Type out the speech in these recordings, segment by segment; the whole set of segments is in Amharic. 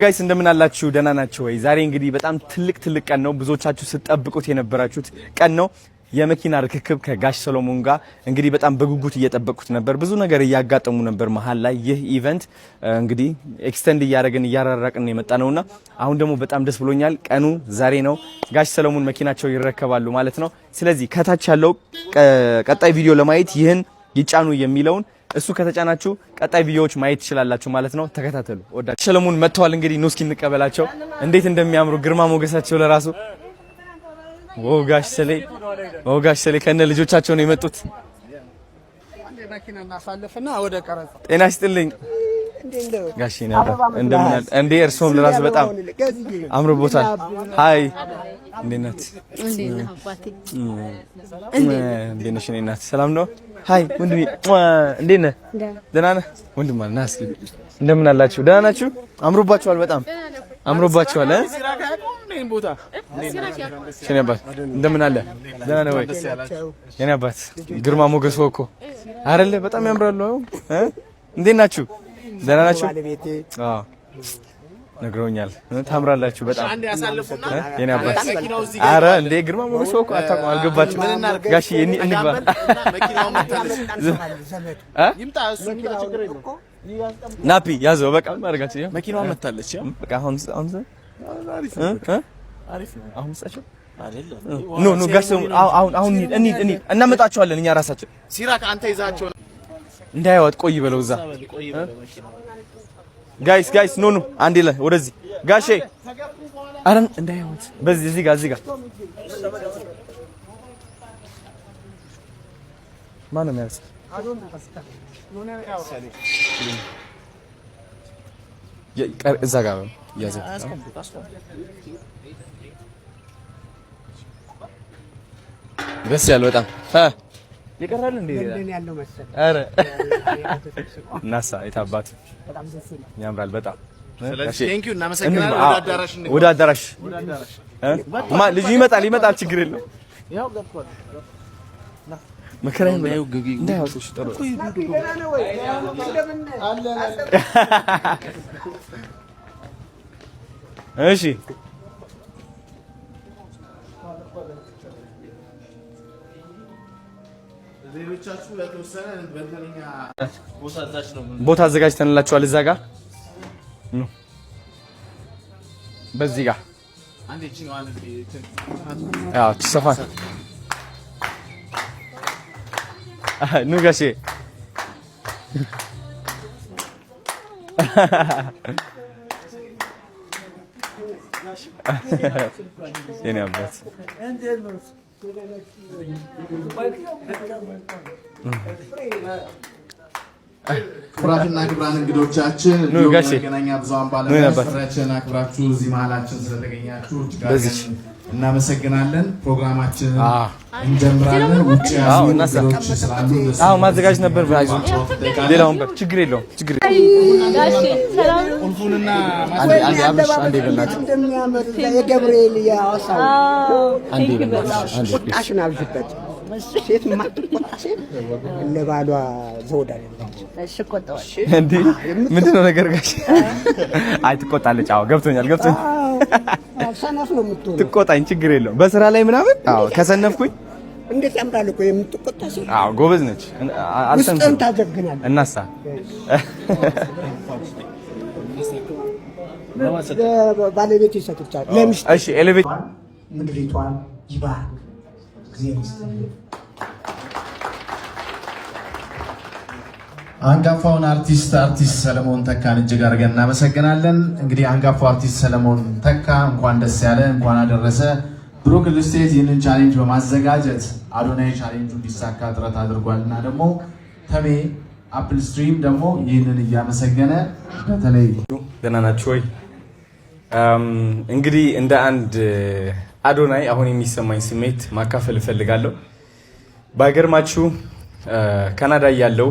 Guys፣ እንደምን አላችሁ? ደህና ናችሁ ወይ? ዛሬ እንግዲህ በጣም ትልቅ ትልቅ ቀን ነው። ብዙዎቻችሁ ስትጠብቁት የነበራችሁት ቀን ነው። የመኪና ርክክብ ከጋሽ ሰሎሞን ጋር እንግዲህ በጣም በጉጉት እየጠበቅኩት ነበር። ብዙ ነገር እያጋጠሙ ነበር መሀል ላይ። ይህ event እንግዲህ extend እያደረግን እያራራቅን የመጣ ነውና አሁን ደግሞ በጣም ደስ ብሎኛል። ቀኑ ዛሬ ነው። ጋሽ ሰሎሞን መኪናቸው ይረከባሉ ማለት ነው። ስለዚህ ከታች ያለው ቀጣይ ቪዲዮ ለማየት ይህን ይጫኑ የሚለውን እሱ ከተጫናችሁ ቀጣይ ቪዲዮዎች ማየት ትችላላችሁ ማለት ነው። ተከታተሉ። ወዳ ሰለሞን መጥተዋል። እንግዲህ ኑ እስኪ እንቀበላቸው። እንዴት እንደሚያምሩ ግርማ ሞገሳቸው ለራሱ። ኦ ጋሽ ሰሌ፣ ኦ ጋሽ ሰሌ ከነ ልጆቻቸው ነው የመጡት። ጤና ይስጥልኝ ጋሽ እንደምን አለ እንዴ? እርስዎም ለራሱ በጣም አምሮቦታል። Hi፣ እንዴት ናት? እንዴት ነሽ? እኔ እናት ሰላም ነው? Hi ወንድሜ፣ እንዴት ነህ? ደህና ነህ? ወንድም ና እስኪ። እንደምን አላችሁ? ደህና ናችሁ? አምሮባችኋል፣ በጣም አምሮባችኋል። የኔ አባት እንደምን አለ? ደህና ነህ ወይ? የኔ አባት ግርማ ሞገስ እኮ አይደለ? በጣም ያምራሉ። እንዴት ናችሁ? ደህና ናችሁ? አዎ ነግረውኛል። ታምራላችሁ በጣም የኔ አባት። አረ እንዴ ግርማ ሞገስ እኮ አታውቅም፣ አልገባችሁም። ጋሽዬ እንግባ። ናፒ ያዘው በቃ ማድረጋችሁ መኪናዋ መታለች። በቃ አሁን አሁን አሁን ስጣቸው። No, no ጋሽ አሁን አሁን እንሂድ እንሂድ፣ እናመጣቸዋለን እኛ ራሳችን። ሲራክ አንተ ይዛቸው እንዳያወጥ ቆይ በለው እዛ። Guys, guys, no, no፣ አንዴ ላይ ወደዚህ ጋሼ፣ አረ እንዳያወጥ በዚህ እዚህ ጋር እዚህ ጋር ማነው የሚያርስ? እዛ ጋር ያዘ። ደስ ያለ በጣም ይቀራል እንዴ? ኧረ እናሳ የታባት ያምራል በጣም። ወደ አዳራሽ ልጁ ይመጣል ይመጣል፣ ችግር የለውም። መከራዬን እንዳያወጡሽ ጥሩ። እሺ ቦታ አዘጋጅተንላችኋል። እዛ ጋር በዚህ ጋር ሰፋ ኑ ጋሼ። የኔ አባት። ክቡራትና ክቡራን እንግዶቻችን፣ እንዲሁም መገናኛ ብዙኃን ባለሙያዎች ጥሪያችንን አክብራችሁ እዚህ መሀላችን ስለተገኛችሁ እጅግ አድርገን እናመሰግናለን። ፕሮግራማችንን እንጀምራለን። ውጭ ያሉ እንግዶች ስላሉ አዎ ማዘጋጀት ነበር። ሌላ ወንበር ችግር የለውም። ችግር ቁልፉንና አንዴ አብርሽ፣ አንዴ በእናትህ የገብርኤል የሐዋሳው አንዴ በእናትህ አንዴ ቁጣሽን አብዥበት። ሴት የማትቆጣ ሴት ለባሏ ዘውድ አይደለች። እንዴ ምንድን ነው ነገር ጋሽ? አይ ትቆጣለች። አዎ ገብቶኛል፣ ገብቶኛል። ሰነፍ ነው የምትሆነው። ትቆጣኝ፣ ችግር የለውም። በስራ ላይ ምናምን አዎ ከሰነፍኩኝ እንዴት ያምራል እኮ የምትቆጣ ሴት። አዎ ጎበዝ ነች። ውስጥን ታጀግናለች። እናሳ ባለቤት ይሰጥቻል። ለሚስት እሺ ኤሌቬት ምድሪቷን ይባርክ። እግዚአብሔር ይስጥልኝ። አንጋፋውን አርቲስት ሰለሞን ተካን እጅግ አድርገን እናመሰግናለን። እንግዲህ አንጋፋው አርቲስት ሰለሞን ተካ እንኳን ደስ ያለ፣ እንኳን አደረሰ። ብሩክ ሪል ስቴት ይህንን challenge በማዘጋጀት አዶናይ ቻሌንጁ እንዲሳካ ጥረት አድርጓል እና ደግሞ ተሜ አፕል ስትሪም ደግሞ ይህንን እያመሰገነ በተለይ ደህና ናችሁ ወይ? እንግዲህ እንደ አንድ አዶናይ አሁን የሚሰማኝ ስሜት ማካፈል እፈልጋለሁ። ባይገርማችሁ ካናዳ እያለሁ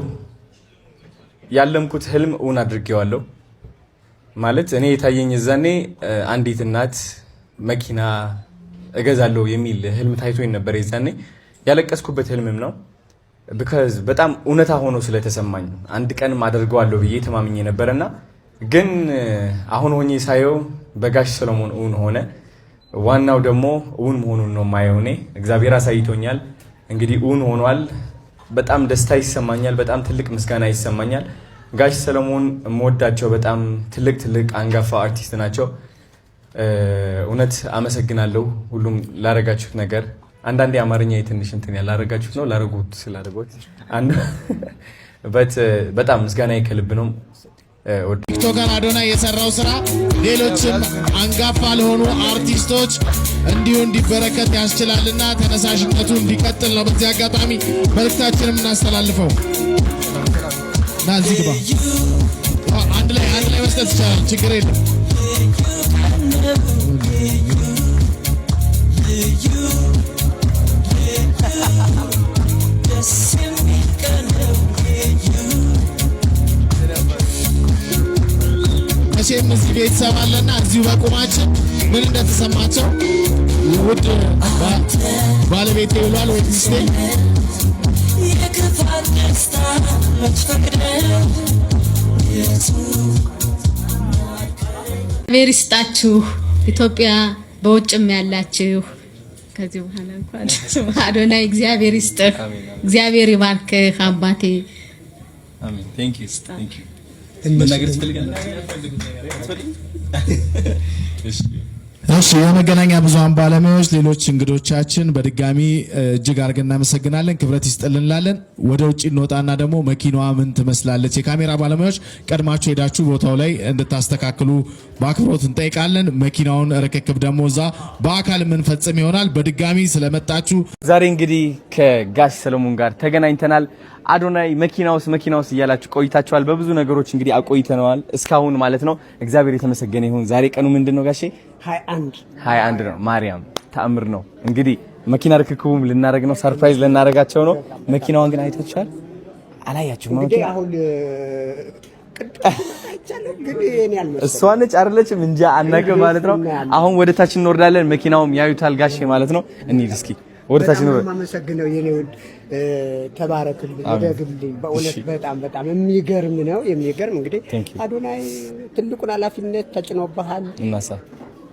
ያለምኩት ህልም እውን አድርጌዋለሁ። ማለት እኔ የታየኝ እዛኔ አንዲት እናት መኪና እገዛለሁ የሚል ህልም ታይቶኝ ነበር። የዛኔ ያለቀስኩበት ህልምም ነው። Because በጣም እውነታ ሆኖ ስለተሰማኝ አንድ ቀንም አደርገዋለሁ ብዬ ተማምኜ ነበረና ግን አሁን ሆኜ ሳየው በጋሽ ሰሎሞን እውን ሆነ። ዋናው ደግሞ እውን መሆኑን ነው የማየው። እኔ እግዚአብሔር አሳይቶኛል። እንግዲህ እውን ሆኗል። በጣም ደስታ ይሰማኛል። በጣም ትልቅ ምስጋና ይሰማኛል። ጋሽ ሰለሞን የምወዳቸው በጣም ትልቅ ትልቅ አንጋፋ አርቲስት ናቸው። እውነት አመሰግናለሁ ሁሉም ላረጋችሁት ነገር። አንዳንዴ አማርኛ የትንሽ እንትን ያላረጋችሁት ነው ላረጉት ስላደረጉት በጣም ምስጋና ከልብ ነው። TikToker አዶናይ የሰራው ስራ ሌሎችም አንጋፋ ለሆኑ አርቲስቶች እንዲሁ እንዲበረከት ያስችላልና ተነሳሽነቱ እንዲቀጥል ነው በዚህ አጋጣሚ መልእክታችንን የምናስተላልፈው። እና እዚህ ግባ። አንድ ላይ መስጠት ይቻላል፣ ችግር የለም። መቼም እዚህ ቤተሰብ አለና እዚሁ በቁማችን ምን እንደተሰማቸው ውድ ባለቤቴ ብሏል ወይ ሚስቴ እግዚአብሔር ይስጣችሁ። ኢትዮጵያ በውጭም ያላችሁ ከዚህ በኋላ እንኳን አዶናይ እግዚአብሔር ይስጥህ፣ እግዚአብሔር ይባርክህ አባቴ። አሜን። Thank you, thank you። መናገር ትፈልጋለህ? እሺ፣ የመገናኛ ብዙሃን ባለሙያዎች፣ ሌሎች እንግዶቻችን በድጋሚ እጅግ አድርገን እናመሰግናለን። ክብረት ይስጥልን እንላለን። ወደ ውጭ እንወጣና ደግሞ መኪናዋ ምን ትመስላለች፣ የካሜራ ባለሙያዎች ቀድማችሁ ሄዳችሁ ቦታው ላይ እንድታስተካክሉ በአክብሮት እንጠይቃለን። መኪናውን ርክክብ ደግሞ እዛ በአካል የምንፈጽም ይሆናል። በድጋሚ ስለመጣችሁ ዛሬ እንግዲህ ከጋሽ ሰለሞን ጋር ተገናኝተናል። አዶናይ መኪና ውስጥ መኪና ውስጥ እያላችሁ ቆይታችኋል። በብዙ ነገሮች እንግዲህ አቆይተነዋል እስካሁን ማለት ነው። እግዚአብሔር የተመሰገነ ይሁን። ዛሬ ቀኑ ምንድን ነው ጋሼ? 21። 21 ነው። ማርያም ተአምር ነው። እንግዲህ መኪና ርክክቡም ልናደርግ ነው። Surprise ልናደርጋቸው ነው። መኪናዋን ግን አይታችኋል? አላያችሁም? እንግዲህ አሁን ቅድም አይቻልም፣ ግን እኔ አልመሰለኝም። እሷ ነች አይደለችም? እንጃ አናውቅም ማለት ነው። አሁን ወደ ታች እንወርዳለን። መኪናውም ያዩታል ጋሼ ማለት ነው። እንሂድ እስኪ ወደ ታች በጣም እንወርድ። የማመሰግነው የኔ ውድ፣ ተባረክልኝ፣ እደግልኝ። በእውነት እሺ። በጣም በጣም የሚገርም ነው፣ የሚገርም እንግዲህ Thank you. አዶናይ ትልቁን ኃላፊነት ተጭኖብሃል። እናሳ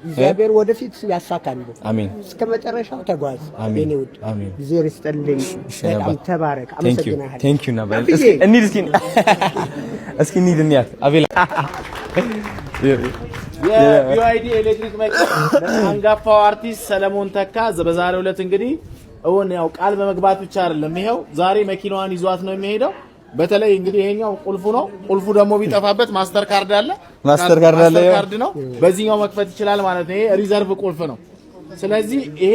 እግዚአብሔር ወደፊት ያሳካል። አሜን። እስከ መጨረሻው ተጓዝ አሜን። የኔ ውድ። አሜን። እግዚአብሔር ይስጥልኝ። እሺ፣ በጣም ነባ። ተባረክ። Thank you. አመሰግናለሁ። Thank you ነባ። አብዬ። እስኪ እንሂድ፣ እስኪ እስኪ እንሂድ እንያት አቤላ። የ BYD ኤሌክትሪክ መኪና አንጋፋው አርቲስት ሰለሞን ተካ በዛሬው ዕለት እንግዲህ እውን ያው ቃል በመግባት ብቻ አይደለም፣ ይሄው ዛሬ መኪናዋን ይዟት ነው የሚሄደው። በተለይ እንግዲህ ይሄኛው ቁልፉ ነው። ቁልፉ ደግሞ ቢጠፋበት master card አለ። Master card አለ። Master card ነው። በዚህኛው መክፈት ይችላል ማለት ነው። ይሄ reserve ቁልፍ ነው። ስለዚህ ይሄ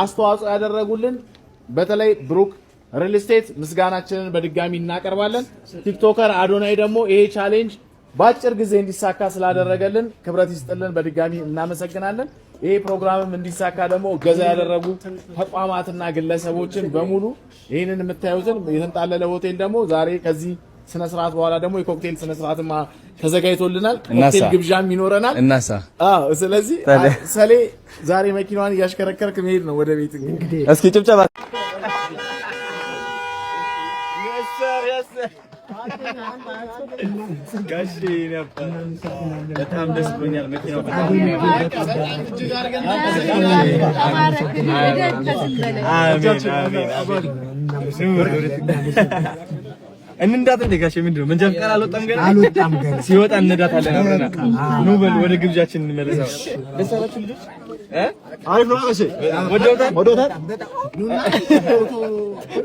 አስተዋጽኦ ያደረጉልን በተለይ ብሩክ ሪል ስቴት ምስጋናችንን በድጋሚ እናቀርባለን። TikToker አዶናይ ደግሞ ይሄ challenge በአጭር ጊዜ እንዲሳካ ስላደረገልን ክብረት ይስጥልን፣ በድጋሚ እናመሰግናለን። ይሄ ፕሮግራምም እንዲሳካ ደግሞ እገዛ ያደረጉ ተቋማትና ግለሰቦችን በሙሉ ይህንን የምታዩትን የተንጣለለ ሆቴል ደግሞ ዛሬ ከዚህ ስነ ስርዓት በኋላ ደግሞ የኮክቴል ስነ ስርዓትም ተዘጋጅቶልናል። እናሳ። ኮክቴል ግብዣም ይኖረናል። እናሳ አዎ፣ ስለዚህ ታዲያ። ሰሌ ዛሬ መኪናዋን እያሽከረከርክ መሄድ ነው ወደ ቤት እንግዲህ። እስኪ ጭብጨባ። ጋሼ በጣም ደስ ብሎኛል። መኪናው በጣም አሜን አሜን አሜን። እንንዳት እንደ ጋሼ ምንድን ነው መንጃ ፈቃድ አልወጣም ገና። አልወጣም ገና። ሲወጣ እንነዳታለን አብረን። ኑ በል ወደ ግብዣችን እንመለሳለን። ደስ አላችሁ ልጆች? እ አሪፍ ነው ጋሼ። ወደውታል ወደውታል።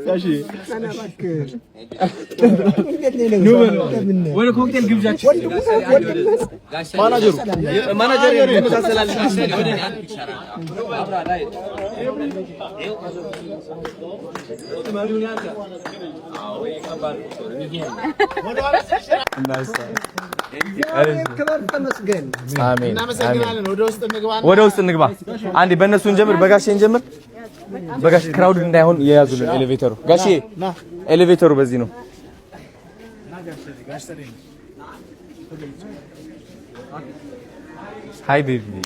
ጋሼ ኑ በል ወደ ኮክቴል ግብዣችን። ማናጀሩ ማናጀር ይመሳሰላል። ክበር ተመስገን። አሜን። እናመሰግናለን። ወደ ውስጥ እንግባ። ወደ ውስጥ እንግባ። አንዴ በእነሱ እንጀምር፣ በጋሼ እንጀምር። በጋሼ crowd እንዳይሆን የያዙልን elevator ኡ። ጋሼ elevator ኡ በዚህ ነው። Hi baby.